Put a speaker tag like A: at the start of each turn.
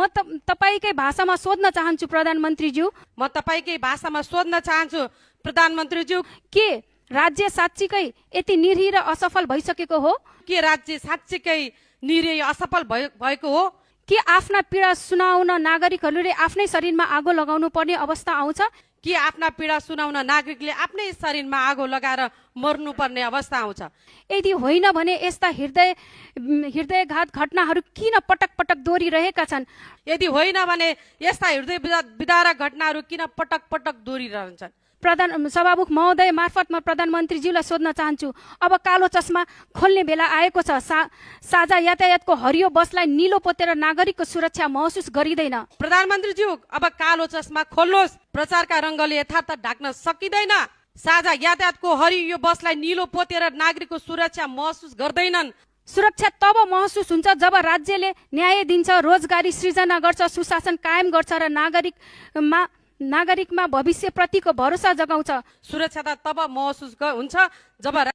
A: तपाईकै भाषामा सोध्न चाहन्छु प्रधानमन्त्रीज्यू,
B: म तपाईकै भाषामा सोध्न चाहन्छु प्रधानमन्त्रीज्यू,
A: के राज्य साँच्चीकै यति निरीह र असफल भइसकेको हो?
B: के राज्य साँच्चीकै निरीह असफल भएको हो?
A: के आफ्ना पीडा सुनाउन नागरिकहरूले आफ्नै शरीरमा आगो लगाउनु पर्ने अवस्था आउँछ?
B: कि आफ्ना पीडा सुनाउन नागरिकले आफ्नै शरीरमा आगो लगाएर मर्नुपर्ने अवस्था आउँछ?
A: यदि होइन भने यस्ता हृदयघात घटनाहरू किन पटक पटक दोहोरिरहेका छन्?
B: यदि होइन भने यस्ता हृदय विदारक घटनाहरू किन पटक पटक दोहोरिरहन्छन्?
A: सभामुख महोदय मार्फत म प्रधानमन्त्रीज्यूलाई सोध्न चाहन्छु, अब कालो चस्मा खोल्ने बेला आएको छ। साझा यातायातको हरियो बसलाई निलो पोतेर नागरिकको सुरक्षा महसुस गरिँदैन।
B: प्रधानमन्त्रीज्यू, अब कालो चस्मा खोल्नुहोस्। प्रचारका रङ्गले यथार्थ ढाक्न सकिँदैन। साझा यातायातको हरियो बसलाई निलो पोतेर नागरिकको सुरक्षा महसुस गर्दैनन्।
A: सुरक्षा तब महसुस हुन्छ जब राज्यले न्याय दिन्छ, रोजगारी सृजना गर्छ, सुशासन कायम गर्छ र नागरिकमा भविष्यप्रतिको भरोसा जगाउँछ।
B: सुरक्षा त तब महसुस हुन्छ जब